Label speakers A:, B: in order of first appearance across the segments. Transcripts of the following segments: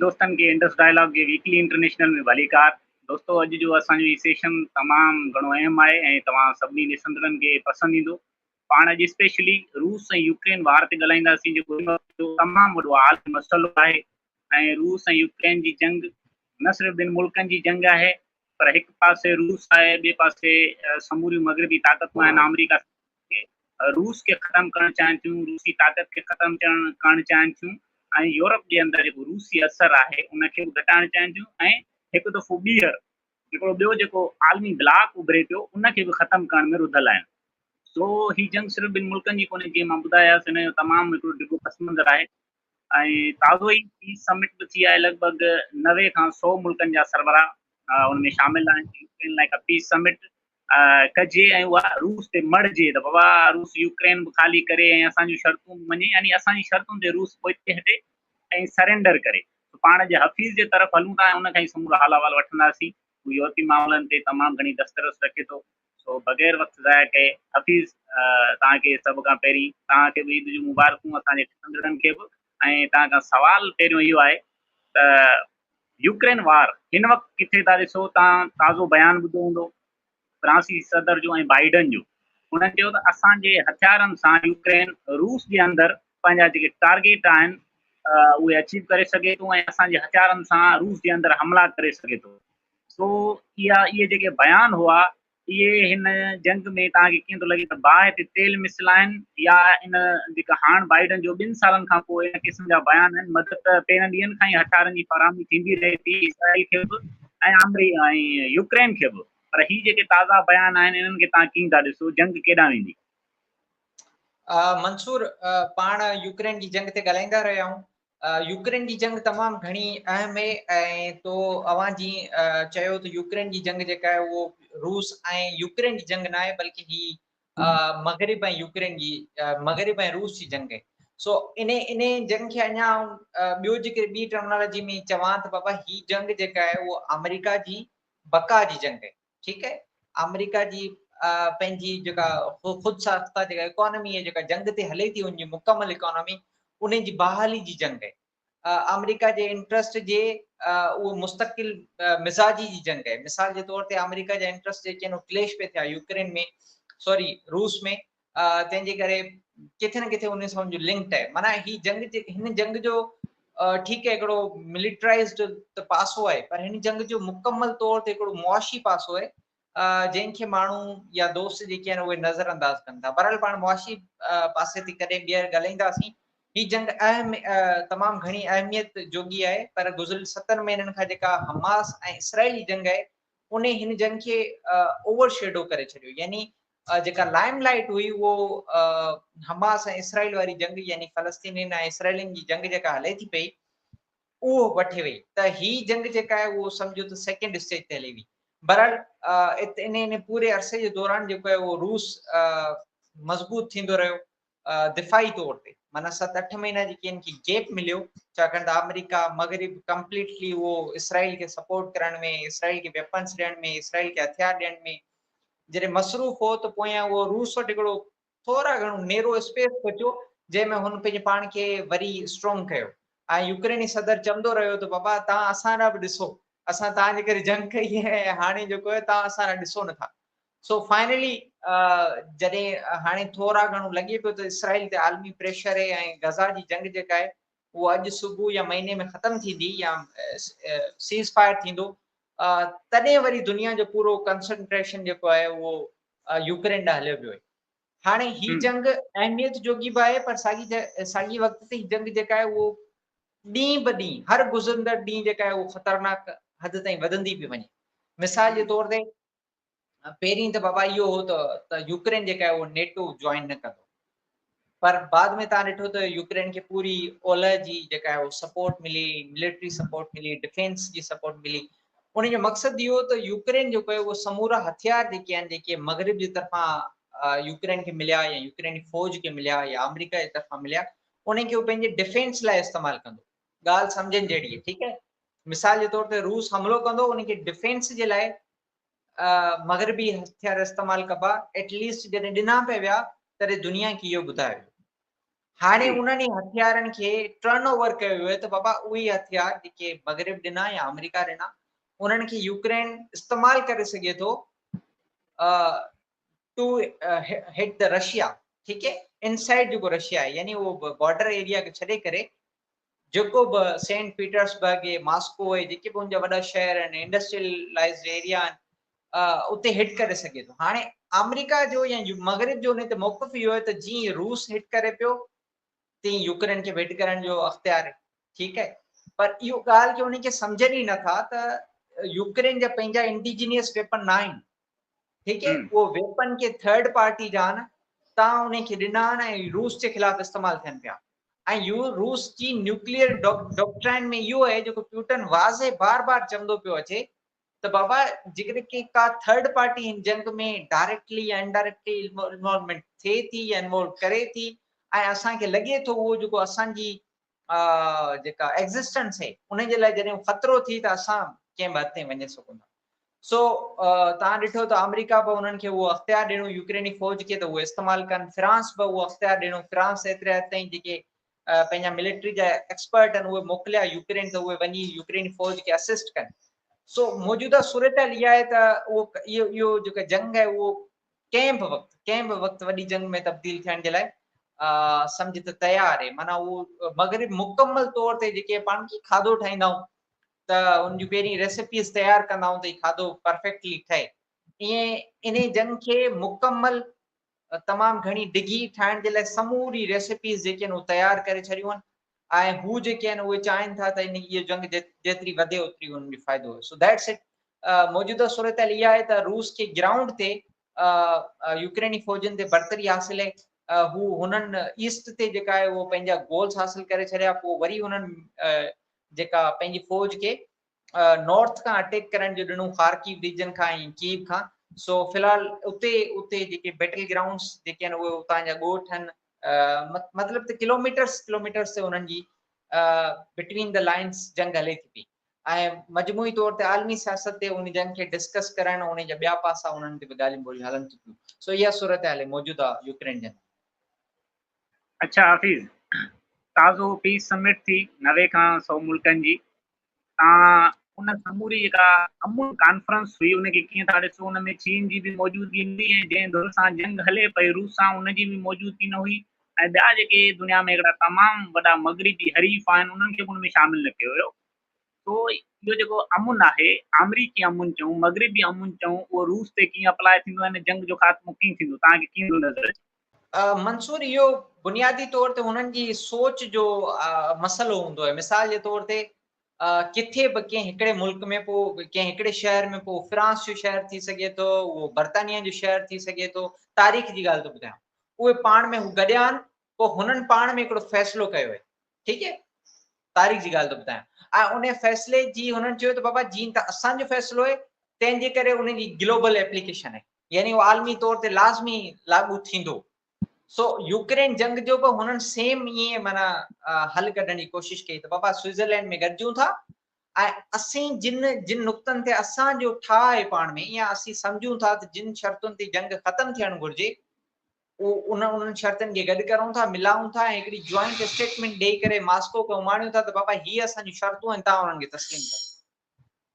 A: دوستن کي Indus dialogue جي ويڪلي انٽرنيشنل ۾ ڀليڪار. دوستو اڄ جو اسان جو هي سيشن تمام گهڻو اهم آهي ۽ توهان سڀني ڏسندڙن کي پسند ايندو. پاڻ اڄ اسپيشلي روس ۽ يوڪرين وار تي ڳالهائينداسين جيڪو هن وقت جو تمام وڏو عالمي مسئلو آهي ۽ روس ۽ يوڪرين جي جنگ نه صرف ٻن ملڪن جي جنگ آهي پر هڪ پاسي روس آهي ٻئي پاسي سموريون مغربي طاقتون آهن آمريڪا کي روس کي ختم ڪرڻ چاهين ٿيون، روسي طاقت کي ختم ڪرڻ چاهين ٿيون ۽ يورپ جي اندر جيڪو روسي اثر آهي ان کي به گهٽائڻ چاهين ٿيون ۽ هڪ دفعو ٻيهر هڪڙو ٻيو جيڪو عالمي بلاڪ اڀري پيو ان کي به ختم ڪرڻ ۾ رڌل آهن. سو هي جنگ صرف ٻن ملڪن جي ڪونهي جيئن مان ٻڌايس هن جو تمام هڪڙو ڊگهو پس منظر آهي ۽ تازو ئي پيس سمٽ به ٿي آهي لڳ ڀڳ 90 کان 100 ملڪن جا سربراهه ان ۾ شامل آهن يوڪرين لاء هڪ پيس سمٽ ڪجي ۽ اها روس تي مڙجي ته بابا روس يوڪرين به خالي ڪري ۽ اسان جون شرطون به مڃي يعني اسان جي شرطن تي روس پوئتي هٽي ۽ سرينڊر ڪري. پاڻ جي حفيظ جي طرف هلون ٿا ۽ ان کان ئي سمورو حال احوال وٺنداسين. هو يورپي معاملن تي تمام گهڻي دسترس رکي ٿو. سو بغير وقت ضايع ڪئي حفيظ توهان کي سڀ کان پهرين توهان کي به عيد جون مبارڪون اسان جي ڏسندڙن کي به ۽ توهان کان سوال پهريون اهو آهي ته يوڪرين وار هن وقت ڪٿي ٿا ڏسو توهان تازو بيان ٻڌو هوندو فرانسي صدر جو ۽ بائيڊن جو انهن چيو ته اسان جي هٿيارن سان يوڪرين روس جي اندر پنهنجا جيڪي ٽارگيٽ آهن اهي اچيو ڪري سگهي ٿو ۽ اسان جي هٿيارن سان روس جي اندر حملا ڪري سگهي ٿو سو اها اهي جيڪي بيان هئا اهي هن جنگ ۾ توهان کي ڪيئن ٿو لڳي ته باهه تي تيل مثل آهن يا ان جيڪا هاڻ بائيڊن جو ٻن سالن کان پوء ان قسم جا بيان آهن مدد ته پهرين ڏينهن کان ئي هٿيارن جي فراهمي ٿيندي رهي ٿي اسرائيل کي به ۽ آمري ۽ يوڪرين کي به پر هي جيڪي تازا بيان آهن انهن کي توهان ڪيئن ٿا ڏسو جنگ ڪيڏانهن ويندي؟
B: منصور پاڻ يوڪرين جي جنگ تي ڳالهائيندا رهيا آهيون يوڪرين جي جنگ تمام گهڻي اهم آهي ۽ تو اوهان جي چيو ته يوڪرين جي جنگ جيڪا آهي اهو روس ۽ يوڪرين جي جنگ ناهي بلڪه هي مغرب ۽ يوڪرين جي مغرب ۽ روس جي جنگ آهي سو ان ان جنگ کي اڃا ٻيو جيڪي ٻي ٽرمنالاجي ۾ چوان ته بابا هي جنگ جيڪا آهي اهو آمريڪا جي بقا جي جنگ آهي ٺيڪ آهي آمريڪا جي پنهنجي جيڪا خود ساخته جيڪا اڪانومي آهي جيڪا جنگ تي هلي ٿي ان جي مڪمل اڪانومي ان جي بحالي جي جنگ آهي آمريڪا جي انٽرسٽ جي اهو مستقل مزاجي جي جنگ آهي مثال جي طور تي آمريڪا جا انٽرسٽ جيڪي آهن ڪليش پي ٿيا يوڪرين ۾ سوري روس ۾ تنهن جي ڪري ڪٿي نه ڪٿي ان سان جو لنڪڊ آهي معنيٰ هي جنگ جي هن جنگ جو ٺيڪ آهي هڪڙو ملٽرائزڊ ته پاسو آهي پر هن جنگ جو مڪمل طور تي هڪڙو معاشي پاسو آهي جنهن کي ماڻهو يا دوست جيڪي آهن اهي نظر انداز ڪن ٿا بهرحال پاڻ معاشي پاسي تي ڪڏهن ٻيهر ڳالهائينداسين هي جنگ اهم تمام گهڻي اهميت جوڳي آهي پر گذريل 7 مهينن کان جيڪا حماس ۽ اسرائيل جي جنگ آهي ان هن جنگ کي اوور شيڊو ڪري ڇڏيو يعني جيڪا لائم لائٽ هئي اهو حماس ۽ اسرائيل واري جنگ يعني فلسطينين ۽ اسرائيلين جي جنگ جيڪا هلي ٿي پئي اهو وٺي وئي ته هي جنگ جيڪا آهي اهو سمجهو ته سيڪنڊ اسٽيج تي هلي وئي بهرحال ان ان پوري عرصي جي دوران جيڪو آهي اهو روس مضبوط ٿيندو رهيو دفاعي طور تي معنيٰ 7 8 مهينا جيڪي ان کي گيپ مليو ڇاڪاڻ ته آمريڪا مغرب ڪمپليٽلي اهو اسرائيل کي سپورٽ ڪرڻ ۾ اسرائيل کي ويپنس ڏيڻ ۾ اسرائيل کي هٿيار ڏيڻ ۾ جڏهن مصروف هو ته پويان اهو روس وٽ هڪڙو ٿورا گهڻو نيرو اسپيس بچيو جنهن ۾ هن پنهنجي پاڻ کي وري اسٽرانگ ڪيو ۽ يوڪريني صدر چوندو رهيو ته بابا توهان اسان ڏانهن به ڏسو اسان توهان جي ڪري جنگ ڪئي ۽ هاڻي جيڪو آهي توهان اسان ڏانهن ڏسو نٿا سو فائنلي جڏهن هاڻي ٿورا گهڻو لڳي پيو ته اسرائيل تي عالمي پريشر آهي ۽ غزا جي جنگ جيڪا آهي اهو اڄ صبح يا مهيني ۾ ختم ٿيندي يا سيز فائر ٿيندو تڏهن وري دنيا جو پورو ڪنسنٽريشن جيڪو آهي اهو يوڪرين ڏانهن هليو ويو آهي هاڻي هي جنگ اهميت جوڳي به آهي پر ساڳي ساڳي وقت تي هي جنگ جيڪا آهي اهو ڏينهن به ڏينهن هر گذرندڙ ڏينهن جيڪا آهي اهو خطرناڪ حد تائين وڌندي پئي وڃي مثال جي طور تي پهرين ته بابا اهو هو ته ته يوڪرين جيڪا آهي اهو نيٽو جوائن نه ڪندو پر بعد ۾ تان ڏٺو ته يوڪرين کي پوري اولهه جي جيڪا آهي اهو سپورٽ ملي ملٽري سپورٽ ملي ڊفينس جي سپورٽ ملي ان جو مقصد اهو ته يوڪرين جيڪو آهي اهو سمورا هٿيار جيڪي آهن جيڪي مغرب جي طرفان يوڪرين کي مليا يا يوڪريني فوج کي مليا يا آمريڪا جي طرفان مليا ان کي هو پنهنجي ڊفينس لاء استعمال ڪندو ڳالهه سمجهن جهڙي ٺيڪ آهي مثال جي طور تي روس حملو ڪندو ان کي ڊفينس جي لاء مغربي هٿيار استعمال ڪبا ايٽ ليسٽ جڏهن ڏنا پئي ويا تڏهن دنيا کي اهو ٻڌايو ويو. هاڻي انهن ئي هٿيارن کي ٽرن اوور ڪيو ويو ته بابا اهي هٿيار جيڪي مغرب ڏنا يا آمريڪا ڏنا انهن کي يوڪرين استعمال ڪري سگهي ٿو ٽو هٽ the Russia, ٺيڪ هي، انسائيڊ جيڪو رشيا آهي يعني اهو بارڊر ايريا کي ڇڏي ڪري جيڪو به سينٽ پيٽرسبرگ ماسڪو اهي جيڪي به ان جا وڏا شهر آهن، انڊسٽريلائزڊ ايريا آهن، اتي هٽ ڪري سگهي ٿو. هاڻي آمريڪا جو يا مغرب جو ان تي موقف اهو آهي ته جيئن روس هٽ ڪري پيو تيئن يوڪرين کي به هٽ ڪرڻ جو اختيار آهي، ٺيڪ آهي، پر اهو ڳالهه کي ان کي سمجهن ئي نٿا ته يوڪرين جا پنهنجا انڊيجينيس ويپن نه آهن، ٺيڪ آهي، اهو ويپن کي ٿرڊ پارٽي جا آهن، تان ان کي ڏنا آهن ۽ روس جي خلاف استعمال ٿين پيا. ۽ روس جي نيوڪليئر ڊاڪٽرائن ۾ اهو آهي جيڪو پيوٽن واضح بار بار چوندو پيو اچي ته بابا جيڪڏهن ڪي ڪا ٿرڊ پارٽي هن جنگ ۾ ڊائريڪٽلي يا انڊائريڪٽلي انوالومينٽ ٿئي ٿي يا انوالو ڪري ٿي ۽ اسان کي لڳي ٿو اهو جيڪو اسان جي جيڪا ايگزسٽنس آهي ان جي لاء جڏهن خطرو ٿي ته اسان ڪنهن به حد تائين وڃي سگهون ٿا. سو تان ڏٺو ته آمريڪا به انهن کي اهو اختيار ڏنو يوڪريني فوج کي ته اهو استعمال ڪن، فرانس به اهو اختيار ڏنو، فرانس ايتري حد تائين جيڪي پنهنجا ملٽري جا ايڪسپرٽ آهن اهي موڪليا يوڪرين ته اهي وڃي يوڪريني فوج کي اسسٽ ڪن. سو موجوده صورتحال اها آهي ته اهو اهو اهو جيڪا جنگ آهي اهو ڪنهن به وقت ڪنهن به وقت وڏي جنگ ۾ تبديل ٿيڻ جي لاء سمجھ ته تيار آهي. معنيٰ اهو مغرب مڪمل طور تي جيڪي پاڻ ڪي کاڌو ٺاهيندا آهيون ته ان جون پهرين ريسيپيز تيار ڪندا آهيون ته هي کاڌو پرفيڪٽلي ٺهي، ائين انهي جنگ کي مڪمل تمام گهڻي ڊگهي ٺاهڻ جي لاء سموري ريسيپيز جيڪي آهن اهي تيار ڪري ڇڏيون آهن ۽ هو جيڪي آهن اهي چاهين ٿا ته ان اهو جنگ جيتري وڌي اوتري انهن جو فائدو هجي. سو that's it. موجوده صورتحال اها آهي ته روس کي گرائونڊ تي يوڪريني فوجن تي برتري حاصل آهي. هو هنن ايسٽ تي جيڪا آهي اهو پنهنجا گولز حاصل ڪري ڇڏيا، پوء وري هنن جيڪا پنهنجي فوج کي نارٿ کان اٽيڪ ڪرڻ جو ڏنو خارڪيو ريجن کان ۽ ڪيو کان. سو في الحال اتي اتي جيڪي بيٽل گرائونڊس جيڪي آهن اهي اتان جا ڳوٺ آهن، مطلب ته ڪلوميٽرس ڪلوميٽرس تي انهن جي بٽوين the lines جنگ هلي ٿي پئي ۽ مجموعي طور تي عالمي سياست تي ان جنگ کي ڊسڪس ڪرڻ ان جا ٻيا پاسا انهن تي به ڳالهيون ٻولهيون هلن ٿيون پيون. سو اها صورتحال آهي موجوده يوڪرين جنگ.
A: اڇا حفيظ، تازو پيس سمٽ ٿي 90 کان 100 ملڪن جي، تان ان سموري جيڪا امن ڪانفرنس هئي ان کي ڪيئن ٿا ڏسو؟ ان ۾ چين جي به موجودگي نه هئي ۽ جنهن ڌر سان جنگ هلي پئي روس سان ان جي به موجودگي نه هئي ۽ ٻيا جيڪي دنيا ۾ هڪڙا تمام وڏا مغربي حريف آهن انهن کي به ان ۾ شامل نه ڪيو ويو. سو اهو جيڪو امن آهي، آمريڪي امن چئون، مغربي امن چئون، اهو روس تي ڪيئن اپلاء ٿيندو ۽ ان جنگ جو خاتمو ڪيئن ٿيندو، توهان کي ڪيئن ٿو نظر اچي؟
B: منصور، اهو بنيادي طور تي هنن جي سوچ جو مسئلو هوندو آهي. مثال جي طور تي ڪٿي به ڪنهن هڪڙي ملڪ ۾ پوء ڪنهن هڪڙي شهر ۾ پوء فرانس جو شهر ٿي سگهي ٿو، اهو برطانيا جو شهر ٿي سگهي ٿو، تاريخ جي ڳالهه ٿو ٻڌايان، اهي پاڻ ۾ هو گڏيا آهن، پوء هنن پاڻ ۾ هڪڙو فيصلو ڪيو آهي، ٺيڪ آهي، تاريخ جي ڳالهه ٿو ٻڌايان، ۽ ان فيصلي جي هنن چيو ته بابا جيئن ته اسان جو فيصلو آهي تنهن جي ڪري ان جي گلوبل ايپليڪيشن آهي، يعني اهو عالمي طور تي لازمي لاڳو ٿيندو. سو يوڪرين جنگ جو به هنن سيم ائين معنيٰ حل ڪڍڻ جي ڪوشش ڪئي ته بابا سوئٽزرلينڊ ۾ گڏجون ٿا ۽ اسين جن جن نقطن تي اسان جو ٺاهه آهي پاڻ ۾ يا اسين سمجهون ٿا ته جن شرطن تي جنگ ختم ٿيڻ گهرجي اهو انهن شرطن کي گڏ ڪرون ٿا، ملائون ٿا ۽ هڪڙي جوائنٽ اسٽيٽمينٽ ڏيئي ڪري ماسڪو کي اماڻيون ٿا ته بابا هي اسان جون شرطون آهن توهان انهن کي تسليم ڪريو.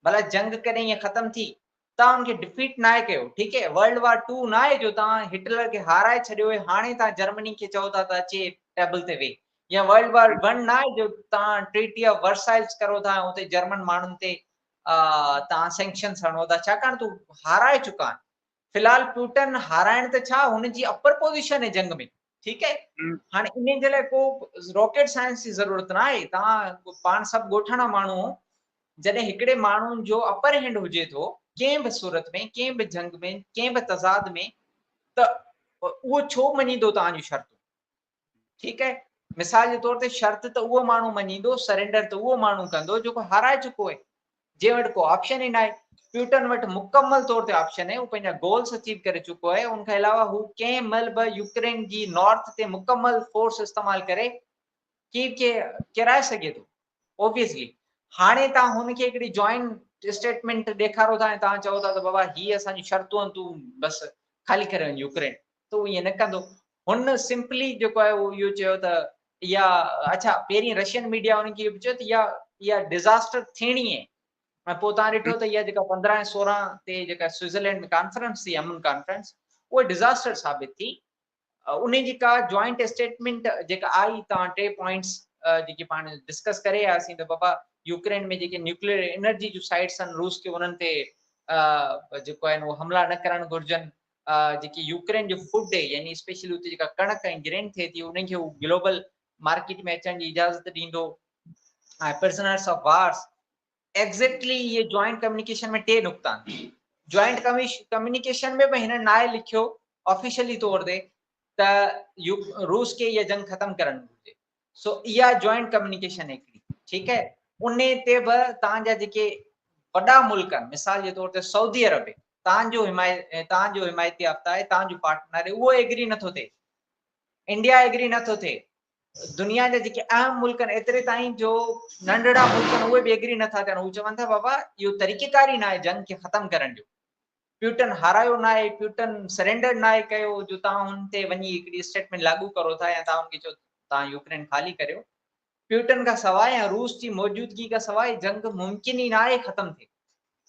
B: ڀلا جنگ ڪڏهن ائين ختم ٿي؟ توهان ان کي ڊفيٽ ناهي ڪيو، ٺيڪ هي، ورلڊ وار ٽو ناهي جو توهان هٽلر کي هارائي ڇڏيو هي، هاڻي توهان جرمني کي چئو ٿا ته اچي ٽيبل تي ويهه، يا ورلڊ وار ون ناهي جو توهان ٽريٽي آف ورسائلز ڪرو ٿا ۽ اتي جرمن ماڻهن تي توهان سينڪشنز هڻو ٿا، ڇاڪاڻ ته هارائي چڪا آهن. في الحال پيوٽن هارائڻ ته ڇا هن جي اپر پوزيشن آهي جنگ ۾، ٺيڪ آهي، هاڻي انهي جي لاء ڪو راڪيٽ سائنس جي ضرورت نه آهي، توهان پاڻ سڀ ڳوٺاڻا ماڻهو هو، جڏهن هڪڙي ماڻهو جو اپر هينڊ هجي ٿو ڪنهن به صورت ۾ ڪنهن به جنگ ۾ ڪنهن به تضاد ۾ ته اهو ڇو مڃيندو توهان جون شرطون، ٺيڪ آهي، مثال جي طور تي شرط ته اهو ماڻهو مڃيندو، سرينڊر ته اهو ماڻهو ڪندو جيڪو هارائي چڪو آهي، جنهن وٽ ڪو آپشن ئي ناهي. پيوٽن وٽ مڪمل طور تي آپشن آهي، هو پنهنجا گولز اچيو ڪري چڪو آهي، ان کان علاوه هو ڪنهن مهل به يوڪرين جي نارٿ تي مڪمل فورس استعمال ڪري ڪيو کي ڪيرائي سگهي ٿو. اوبويسلي هاڻي توهان هن کي هڪڙي جوائنٽ اسٽيٽمينٽ ڏيکارو ٿا ۽ توهان چئو ٿا ته بابا هي اسان جون شرطون آهن، تون بس خالي ڪري وڃ يوڪرين، ته هو ائين نه ڪندو. هن سمپلي جيڪو آهي اهو اهو چيو ته اها اڇا پهرين رشين ميڊيا انهن کي اهو به چيو ته اها اها ڊزاسٽر ٿيڻي آهي ۽ پوء تان ڏٺو ته اها جيڪا 15 ۽ 16 تي جيڪا سوئٽزرلينڊ ۾ ڪانفرنس ٿي امن ڪانفرنس اها ڊزاسٽر ثابت ٿي. ان جي ڪا جوائنٽ اسٽيٽمينٽ جيڪا آئي تان ٽي پوائنٽس جيڪي پاڻ ڊسڪس ڪري آياسين ته بابا يوڪرين ۾ جيڪي نيوڪليئر انرجي جون سائيٽس آهن روس کي انهن تي جيڪو آهن اهو حملا نه ڪرڻ گهرجن، جيڪي يوڪرين جو فوڊ آهي يعني اسپيشلي اتي جيڪا ڪڻڪ ۽ گرين ٿئي ٿي انهن کي هو گلوبل مارڪيٽ ۾ اچڻ جي اجازت ڏيندو ۽ پرزنرس آف وارس. ايگزيڪٽلي اهي جوائنٽ ڪميونيڪيشن ۾ ٽي نقطا آهن. جوائنٽ ڪميونيڪيشن ۾ به هنن ناهي لکيو آفيشلي طور تي ته روس کي اها جنگ ختم ڪرڻ گهرجي. سو اها جوائنٽ ڪميونيڪيشن هڪڙي ٺيڪ آهي. ان تي به تان جا جيڪي وڏا ملڪ آهن مثال جي طور تي سعودي عرب تان جو حمايت تان جو حمايتي يافته آهي تان جو پارٽنر آهي اهو ايگري نٿو ٿئي، انڊيا ايگري نٿو ٿئي، دنيا جا جيڪي اهم ملڪ آهن ايتري تائين جو ننڍڙا ملڪ آهن اهي به ايگري نٿا ٿين. هو چون ٿا بابا اهو طريقيڪار ئي ناهي جنگ کي ختم ڪرڻ جو، پيوٽن هارايو ناهي، پيوٽن سرينڊر ناهي ڪيو جو توهان هن تي وڃي هڪڙي اسٽيٽمينٽ لاڳو ڪرو ٿا يا توهان هن کي چئو توهان يوڪرين خالي ڪريو. پيوٽن کان سواء يا روس جي موجودگي کان سواء جنگ ممڪن ئي ناهي ختم ٿئي.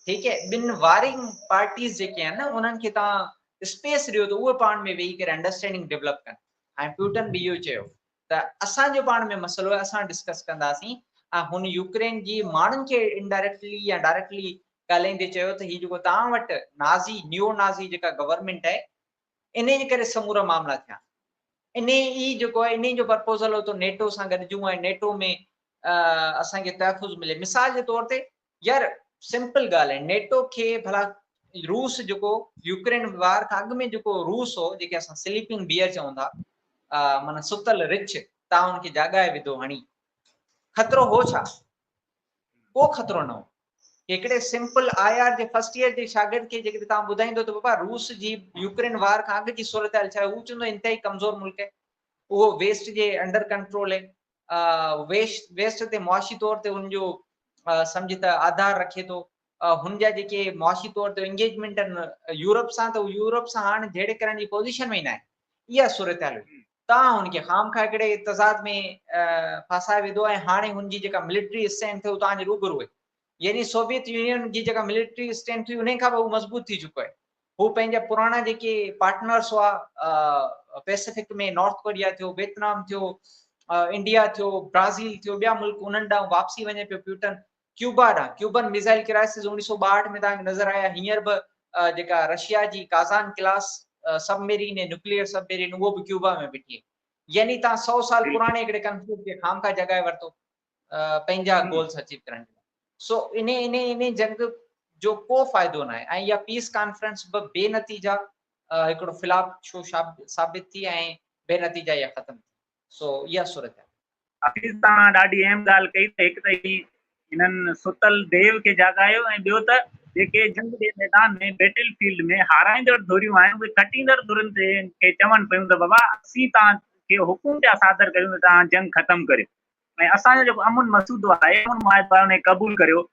B: ٺيڪ آهي، ٻن وارنگ پارٽيز جيڪي آهن نه انهن کي توهان اسپيس ڏيو ته اهي پاڻ ۾ ويهي ڪري انڊرسٽينڊنگ ڊيولپ ڪن. ۽ پيوٽن به اهو چيو ته اسان جو پاڻ ۾ مسئلو آهي اسان ڊسڪس ڪنداسين ۽ هن يوڪرين جي ماڻهن کي انڊائريڪٽلي يا ڊائريڪٽلي ڳالهائيندي چيو ته هي جيڪو توهان وٽ نازي نيو نازي جيڪا گورنمينٽ آهي انهي جي ڪري سمورا معاملا ٿيا. انهي ئي جيڪو آهي انهي جو پرپوزل هو ته نيٽو سان گڏجون ۽ نيٽو ۾ اسان کي تحفظ ملي. مثال جي طور تي يار سمپل ڳالهه آهي نيٽو کي ڀلا روس جيڪو يوڪرين وار کان اڳ ۾ جيڪو روس هو جيڪي اسان سليپنگ بيئر چئون ٿا معنيٰ ستل رڇ تان ان کي جاڳائي وڌو هڻي خطرو هو ڇا؟ ڪو خطرو نه هو. هڪڙي سمپل I R جي فرسٽ ايئر جي شاگرد کي جيڪڏهن توهان ٻڌائيندو ته بابا روس جي يوڪرين وار کان اڳ جي صورتحال ڇا آهي، هو چوندو انتهائي ڪمزور ملڪ آهي، اهو ويسٽ جي انڊر ڪنٽرول آهي، ويسٽ ويسٽ تي معاشي طور تي ان جو سمجهه ته آڌار رکي ٿو، هن جا جيڪي معاشي طور تي انگيجمينٽ آهن يورپ سان ته يورپ سان هاڻ جهيڙي ڪرڻ جي پوزيشن ۾ ئي ناهي، اها صورتحال هئي. تان هن کي خام خواهه هڪڙي تضاد ۾ ڦاسائي وڌو ۽ هاڻي هن جي جيڪا ملٽري اسٽرينٿ هئي تان جي روبرو هئي. يعني سوويت يونين جي جيڪا ملٽري اسٽرينٿ هئي انهي کان به هو مضبوط ٿي چڪو آهي. هو پنهنجا پراڻا جيڪي پارٽنرس هئا پيسفڪ ۾ نارٿ ڪوريا ٿيو، ويتنام ٿيو، انڊيا ٿيو، برازيل ٿيو، ٻيا ملڪ انهن ڏانهن واپسي وڃي پيو پيوٽن ڪيوبا ڏانهن. ڪيوبن ميزائل ڪرائسز 1962 ۾ توهان کي نظر آيا هينئر به جيڪا رشيا جي Kazan class submarine ۽ nuclear submarine اهو به ڪيوبا ۾ بيٺي آهي. يعني توهان 100 سال پراڻي هڪڙي ڪنفلڪٽ کي خامخواه جڳائي ورتو پنهنجا گولز اچيو ڪرڻ جي لاء. سو انهي انهي انهي جنگ جو ڪو فائدو ناهي ۽ اها پيس ڪانفرنس به بي نتيجا هڪڙو فلاپ شو ثابت ٿي ۽ بي نتيجا اها ختم ٿي. سو اها صورتحال.
A: حفيظ توهان ڏاڍي اهم ڳالهه ڪئي ته هڪ ته هي هنن ستل ديو کي جاڳايو ۽ ٻيو ته جيڪي جنگ جي ميدان ۾ بيٽل فيلڊ ۾ هارائيندڙ ڌريون آهن اهي کٽيندڙ ڌرين تي کي چون پيون ته بابا اسين توهان کي حڪم پيا صادر ڪريون ته توهان جنگ ختم ڪريو ۽ اسان جو جيڪو امن مسودو آهي امن معاهدو آهي ان کي قبول ڪريو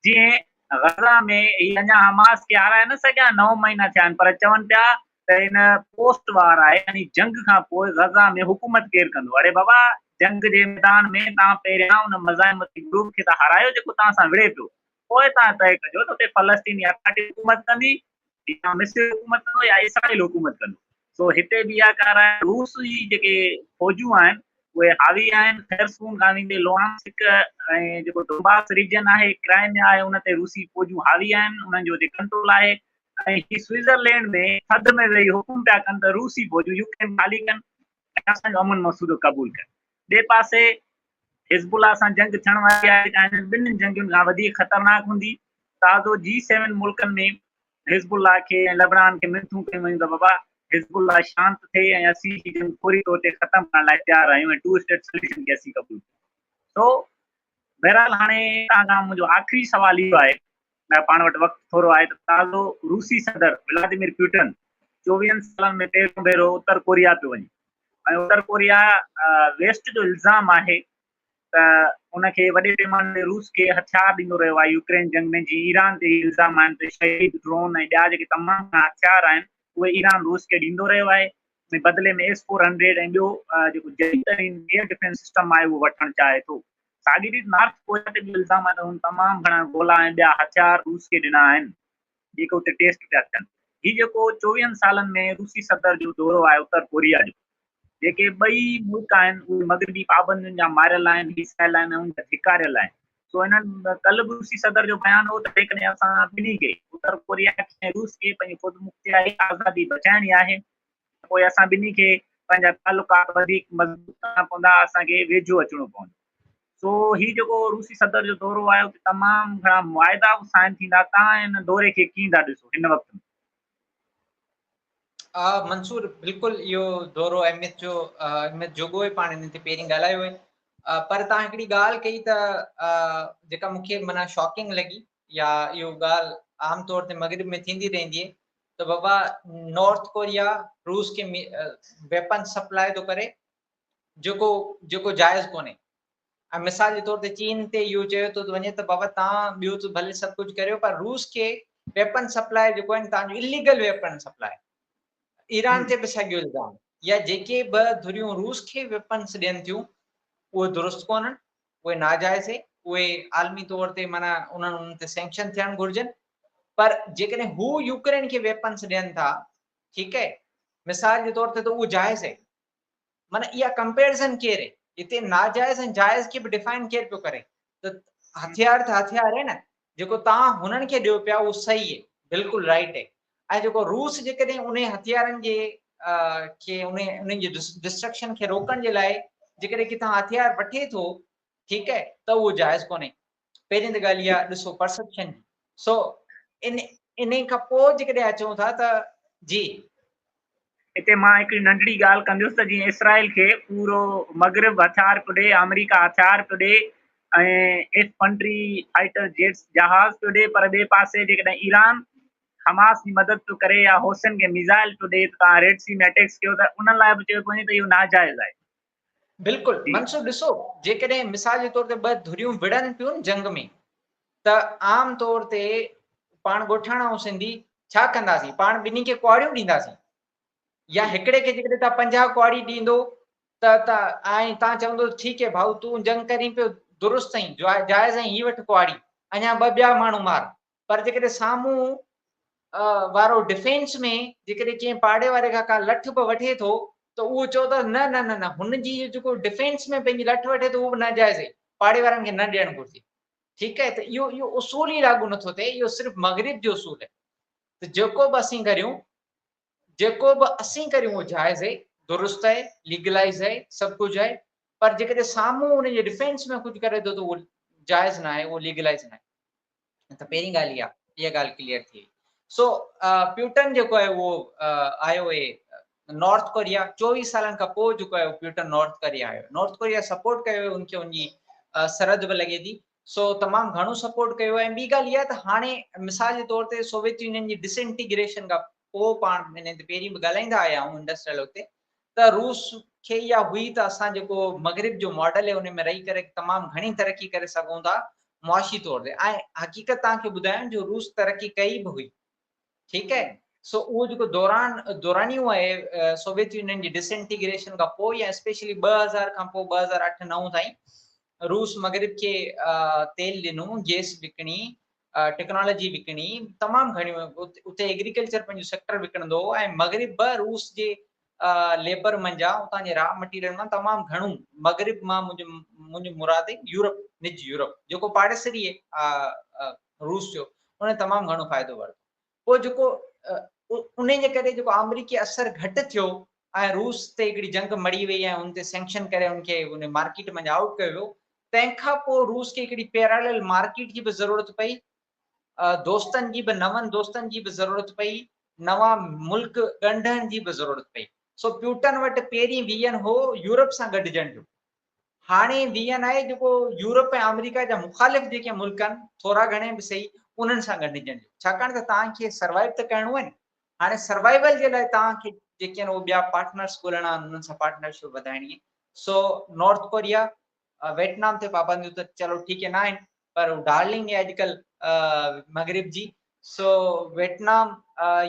A: جيئن غزه ۾ هي اڃا حماس کي هارائي نه سگهيا، نو مهينا ٿيا آهن پر چون پيا ته هن پوسٽ وار آهي يعني جنگ کان پوء غزه ۾ حڪومت ڪير ڪندو؟ اڙي بابا جنگ جي ميدان ۾ توهان پهريان ان مزاحمتي گروپ کي ته هارايو جيڪو توهان سان وڙهي پيو پوء توهان طئي ڪجو ته اتي فلسطيني اٿارٽي حڪومت ڪندي يا مصر حڪومت ڪندو يا اسرائيل حڪومت ڪندو. سو هتي به اها ڪار آهي روس جي جيڪي فوجون آهن اهي حاوي آهن خيرسون کان ويندي لوهانسڪ ۽ جيڪو ڊونباس ريجن آهي ڪرائميا آهي ان تي روسي فوجون حاوي آهن انهن جو اتي ڪنٽرول آهي ۽ هي سوئٽزرلينڊ ۾ ٿڌ ۾ ويهي حڪم پيا ڪن ته روسي فوجون يوڪرين خالي ڪن ۽ اسان جو امن مسودو قبول ڪن ٻئي پاسي حزب الله سان جنگ ٿيڻ واري آهي جيڪا هنن ٻنهين جنگين کان وڌيڪ خطرناڪ هوندي تازو جي سيون ملڪن ۾ حزب الله کي ۽ لبنان کي منٿون ڪيون ويون ته بابا حزب الله شانت ٿئي ۽ اسين هي جنگ فوري طور تي ختم ڪرڻ لاء تيار آهيون ۽ ٽو اسٽيٽ سوليوشن کي اسين قبول ڪيون سو بهرحال هاڻي توهان کان منهنجو آخري سوال اهو آهي ته پاڻ وٽ وقت ٿورو آهي ته تازو روسي صدر ولاديمير پيوٽن چوويهن سالن ۾ پهريون ڀيرو اتر ڪوريا پيو وڃي ۽ اتر ڪوريا ويسٽ جو الزام آهي ته ان کي وڏي پيماني تي روس کي هٿيار ڏيندو رهيو آهي يوڪرين جنگ ۾ جيئن ايران تي الزام آهن ته شهيد ڊرون ۽ ٻيا جيڪي تمام گهڻا هٿيار آهن اهي ايران روس کي ڏيندو رهيو آهي. ۽ بدلي ۾ ايس 400 ۽ ٻيو جيڪو جديد ترين ايئر ڊفينس سسٽم آهي اهو وٺڻ چاهي ٿو. ساڳي ريت نارٿ ڪوريا تي به الزام آهي ته هن تمام گهڻا گولا ۽ ٻيا هٿيار روس کي ڏنا آهن جيڪي اتي ٽيسٽ پيا ٿين. هي جيڪو چوويهن سالن ۾ روسي صدر جو دورو آهي اتر ڪوريا جو جيڪي ٻئي ملڪ آهن اهي مغربي پابندين جا ماريل آهن، هيسايل آهن ۽ ان جا ڌڪاريل آهن. سو انهن ڪلهه به روسي صدر جو بيان هو ته جيڪڏهن اسان ٻنهي کي اتر ڪوريا کي ۽ روس کي پنهنجي خودمختياري آزادي بچائڻي آهي ته پوء اسان ٻنهي کي پنهنجا تعلقات وڌيڪ مضبوط ڪرڻا پوندا اسان کي ويجهو اچڻو پوندو سو هي جيڪو روسي صدر جو دورو آهي اتي تمام گهڻا معاهدا به سائن ٿيندا تان ان دوري کي ڪيئن ٿا ڏسو هن وقت ۾؟
B: منصور بلڪل اهو دورو اهميت جو اهميت جوڳو آهي پاڻ ان تي پهرين ڳالهايو آهي پر تان هڪڙي ڳالهه ڪئي ته جيڪا مون کي معنيٰ شاڪنگ لڳي يا اهو ڳالهه عام طور تي مغرب ۾ ٿيندي رهندي آهي ته بابا نارٿ ڪوريا روس کي ويپن سپلاء ٿو ڪري جيڪو جيڪو جائز ڪونهي ۽ مثال جي طور تي چين تي اهو چيو ٿو وڃي ته بابا تان ٻيو ته ڀلي سڀ ڪجهه ڪريو پر روس کي ويپن سپلاء جيڪو آهي تان جو اليگل ويپن سپلاء ايران تي به ساڳيو الزام يا جيڪي به ڌريون روس کي ويپنس ڏين ٿيون اهي درست ڪونهن اهي ناجائز آهي اهي عالمي طور تي معنيٰ انهن انهن تي سينڪشن ٿيڻ گهرجن پر جيڪڏهن هو يوڪرين کي ويپنس ڏين ٿا ٺيڪ آهي مثال جي طور تي ته اهو جائز آهي معنيٰ اها ڪمپيرزن ڪير هتي ناجائز ۽ جائز کي به ڊفائن ڪير پيو ڪري ته هٿيار ته هٿيار آهي نه جيڪو تان هنن کي ڏيو پيا اهو صحيح آهي بلڪل رائٽ آهي ۽ جيڪو روس جيڪڏهن انهي هٿيارن جي کي انهي انهن جي ڊسٽرڪشن کي روڪڻ جي لاء جيڪڏهن ڪٿان هٿيار وٺي ٿو ٺيڪ آهي ته اهو جائز ڪونهي پهرين ته ڳالهه اها ڏسو پرسپشن جي سو ان انهي کان پوء جيڪڏهن اچون ٿا ته جي
A: اتي مان هڪڙي ننڍڙي ڳالهه ڪنديس ته جيئن اسرائيل کي پورو مغرب هٿيار پيو ڏي، آمريڪا هٿيار پيو ڏي ۽ ايف 35 فائٽر جيٽس جهاز پيو ڏي پر ٻئي پاسي جيڪڏهن ايران حماس جي مدد پيو ڪري يا حوثين کي ميزائل پيو ڏي ته توهان ريڊ سي ۾ اٽيڪس ڪيو ته انهن لاء به چيو پيو وڃي ته اهو ناجائز آهي.
B: بلڪل منصور ڏسو جيڪڏهن مثال جي طور تي ٻه ڌريون وڙهن پيون جنگ ۾ ته عام طور تي پاڻ ڳوٺاڻا ۽ سنڌي ڇا ڪنداسين؟ پاڻ ٻنهي کي ڪهاڙيون ڏينداسين يا هڪڙي کي جيڪڏهن تان 50 ڪهاڙي ڏيندو ته ته ۽ تان چوندو ٺيڪ هي ڀائو تون جنگ ڪرين پيو درست آهين جائز آهين هي وٺ ڪهاڙي اڃا ٻه ٻيا ماڻهو مار پر جيڪڏهن سامهون وارو ڊفينس ۾ جيڪڏهن ڪنهن پاڙي واري کان ڪا لٺ به وٺي ٿو ته اهو چئو ته نه نه نه نه هن جي جيڪو ڊفينس ۾ پنهنجي لٺ وٺي ٿو اهو به ناجائز آهي پاڙي وارن کي نه ڏيڻ گهرجي ٺيڪ آهي ته اهو اهو اصول ئي لاڳو نٿو ٿئي اهو صرف مغرب جو اصول آهي ته جيڪو به اسين ڪريون جيڪو به اسين ڪريون اهو جائز آهي درست آهي ليگلائز آهي سڀ ڪجهه آهي پر جيڪڏهن سامهون ان جي ڊفينس ۾ ڪجهه ڪري ٿو ته اهو جائز نه آهي اهو ليگلائز نه آهي ته پهرين ڳالهه اها اها ڳالهه ڪليئر ٿي وئي سو پيوٽن جيڪو آهي اهو آيو آهي نارٿ ڪوريا 24 سالن کان پوء جيڪو آهي پيوٽن نارٿ ڪوريا آيو نارٿ ڪوريا سپورٽ ڪيو ان کي ان جي سرحد به لڳي ٿي سو تمام گهڻو سپورٽ ڪيو ۽ ٻي ڳالهه اها ته هاڻي مثال جي طور تي سوويت يونين جي ڊس انٽيگريشن کان پوء پاڻ ان تي پهرين به ڳالهائيندا آيا آهيون انڊسٽريل تي ته روس کي اها هئي ته اسان جيڪو مغرب جو ماڊل آهي ان ۾ رهي ڪري تمام گهڻي ترقي ڪري سگهون ٿا معاشي طور تي ۽ حقيقت توهان کي ٻڌايان جو روس ترقي ڪئي به هئي ٺيڪ آهي سو اهو جيڪو دوران دورانيون آهي سوويت يونين جي ڊس انٽيگريشن کان پوء يا اسپيشلي 2000 کان پوء 2008 9 تائين روس مغرب کي تيل ڏنو گيس وڪڻي ٽيڪنالاجي وڪڻي تمام گهڻيون اتي ايگريڪلچر پنهنجو سيڪٽر وڪڻندو هو ۽ مغرب به روس جي ليبر منجهان اتان جي را مٽيريل مان تمام گهڻو مغرب مان منهنجو مراد يورپ نج يورپ جيڪو پاڙيسري آهي روس جو ان تمام گهڻو فائدو ورتو پوء جيڪو ان جي ڪري جيڪو آمريڪي اثر گهٽ ٿيو ۽ روس تي هڪڙي جنگ مڙي وئي ۽ ان تي سينڪشن ڪري ان کي ان مارڪيٽ منجهه آئوٽ ڪيو ويو تنهن کان پوء روس کي هڪڙي پيرالل مارڪيٽ جي به ضرورت پئي دوستن جي به نون دوستن جي به ضرورت پئي نوان ملڪ ڳنڍڻ جي به ضرورت پئي سو پيوٽن وٽ پهرين ويزن هو يورپ سان گڏجڻ جو هاڻي ويزن آهي جيڪو يورپ ۽ آمريڪا جا مخالف جيڪي ملڪ آهن ٿورا گهڻي به صحيح انهن سان ڳنڍجڻ جو ڇاڪاڻ ته توهان کي سروائيو ته ڪرڻو آهي نه هاڻي سروائيول جي لاء توهان کي جيڪي آهن اهي ٻيا پارٽنرس ڳولڻا آهن انهن سان پارٽنرشپ وڌائڻي آهي سو نارٿ ڪوريا ويٽنام تي پابنديون ته چلو ٺيڪ نه آهن پر هو ڊارلنگ آهي اڄڪلهه مغرب جي سو ويٽنام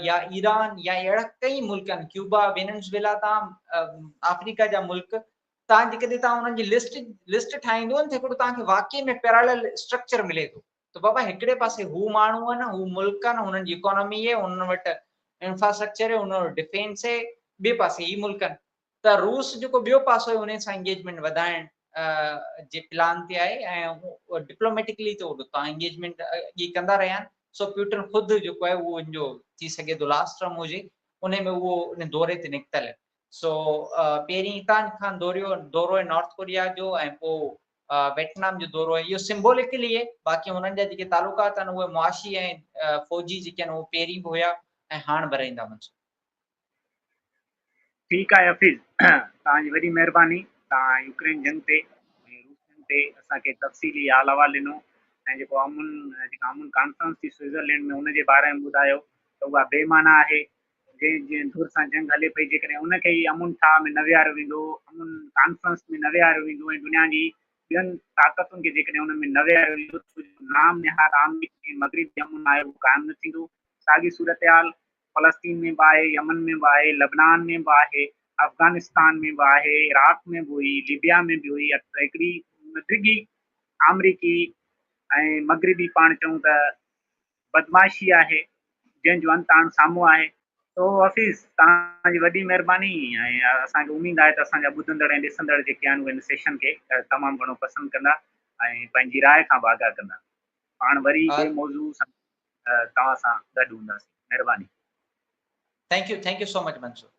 B: يا ايران يا اهڙا ڪئي ملڪ آهن ڪيوبا، ويننزويلا تان آفريڪا جا ملڪ تان جيڪڏهن تان انهن جي لسٽ لسٽ ٺاهيندو نه ته هڪڙو تان کي واقعي ۾ پيرالل اسٽرڪچر ملي ٿو ته بابا هڪڙي پاسي هو ماڻهو آهن هو ملڪ آهن هنن جي اڪانومي آهي انهن وٽ انفراسٽرڪچر آهي انهن وٽ ڊفينس آهي ٻئي پاسي هي ملڪ آهن ته روس جيڪو ٻيو پاسو آهي انهي سان انگيجمينٽ وڌائڻ جي پلان تي آهي ۽ ڊپلوميٽڪلي ته تان انگيجمينٽ اڳي ڪندا رهيا آهن سو پيوٽن خود جيڪو آهي اهو ان جو ٿي سگهي ٿو لاسٽ ٽرم هجي انهي ۾ اهو ان دوري تي نڪتل آهي سو پهرين هتان کان دوريو دورو آهي نارٿ ڪوريا جو ۽ پوء ويٽنام جو دورو آهي اهو سمبوليڪلي آهي باقي هنن جا جيڪي تعلقات آهن اهي معاشي ۽ فوجي جيڪي آهن اهي پهرين به هيا ۽ هاڻ به رهندا منصور.
A: ٺيڪ آهي حفيظ توهان جي وڏي مهرباني توهان يوڪرين جنگ تي ۽ روس جنگ تي اسان کي تفصيلي حال احوال ڏنو ۽ جيڪو امن جيڪا امن ڪانفرنس ٿي سوئٽزرلينڊ ۾ ان جي باري ۾ ٻڌايو ته اها بي معنيٰ آهي جنهن جنهن ڌر سان جنگ هلي پئي جيڪڏهن ان کي ئي امن ٺاهه ۾ نه ويهاريو ويندو امن ڪانفرنس ۾ نه ويهاريو ويندو ۽ دنيا جي ٻين طاقتن کي جيڪڏهن ان ۾ نه ويهاريو ويندو ته نام نهاد آمريڪي ۽ مغربي امن آهي اهو قائم نه ٿيندو ساڳي صورتحال فلسطين ۾ به آهي، يمن ۾ به آهي، لبنان ۾ به آهي، افغانستان ۾ به آهي، عراق ۾ به هئي، ليبيا ۾ به هئي، هڪڙي ڊگهي آمريڪي ۽ مغربي پاڻ چئون ته بدمعاشي آهي، جنهن جو انت هاڻ سامهون آهي. سو حفيظ توهان جي وڏي مهرباني ۽ اسان کي اميد آهي ته اسان جا ٻڌندڙ ۽ ڏسندڙ جيڪي آهن اهي هن سيشن کي تمام گهڻو پسند ڪندا ۽ پنهنجي راء کان به آگاهه ڪندا. پاڻ وري ٻئي موضوع سان توهان سان گڏ هونداسين. مهرباني.
B: Thank you thank you so much Mansoor.